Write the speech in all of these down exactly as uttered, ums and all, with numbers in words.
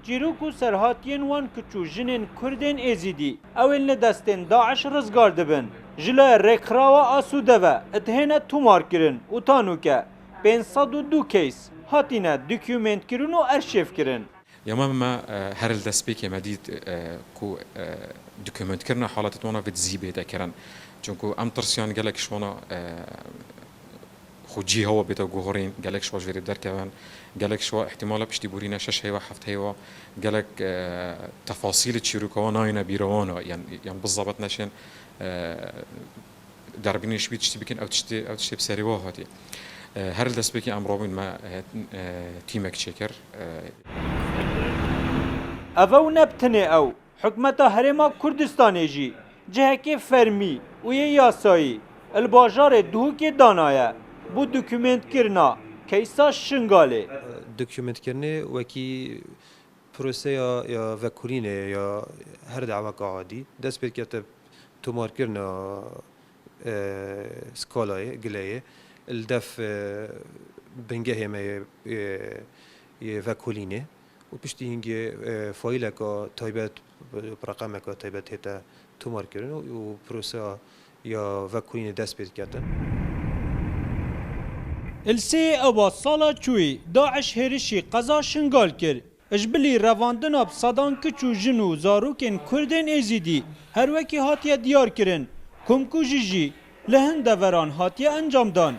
Çîrok û serhatiyên wan kiç û jinên Kurdên Êzîdî, ew ên li destên DAIŞ rizgar dibin, ji laya rêkxirawa asûde ve dihêne tomarkirin û tanûke pênc sed û du case hatine dokumentkirin û erşêvkirin. Ya me, me, e, her li destpêkê me dît, e, ku, e, dokumentkirina halatê wana vê dizî bête kirin. Çunku em tirsiyan gelek ji wana, e, xwe cî hewa bête guhorîn, gelek ji wan ji vê derkevin, gelek ji wan îhtîmala piştî borîne şeş heyva, heft heyva, gelek, e, tefasîlê çîroka wan nayêne bîra wan, yan, yan bizabet neşên, e, derbînê ji wî tiştî bikin, ew tiştê, ew tiştê bi serê wan hatî. E, her li destpêkê em rabûn me, e, e, tîmek çêkir. E, Ev ew ne bi tenê ew. Hikûmeta Herêma Kurdistanê jî cihekê fermî û yê yasayî li bajarê Duhokê danaye bo dokumentkirina keysa Şingalê. Dokumentkirinê wekî proseya ya vekolînê ya her daweka adî dest pê dikete tomarkirina, e, skalayê, gileyê, li def, e, bingehê me yê, yê, yê vekolînê û piştî hingê, e, faîleka taybet, bi reqemeka taybet hête tomarkirin û proseya ya vekolînê dest pê diketin. Li sê eba sala çûyî DAIŞ hêrişî qeza Şingal kir. Ji bilî revandina bi sedan kiç û jin û zarokên Kurdên Êzîdî her wekî hatiye diyarkirin, komkujî jî li hin deveran hatiye encamdan.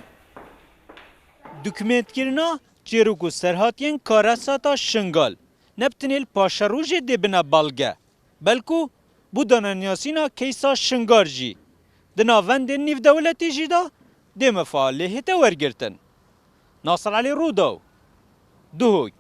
Dokumentkirina çîrok û serhatiyên karesata Şingal ne bi tenê li paşerojê dê bine belge, belku bo daneniyasîna keysa Şingal jî di navendên nîvdewletî jî de dê mifa lê hête wergirtin. Nasir Elî Rûdaw, Duhok.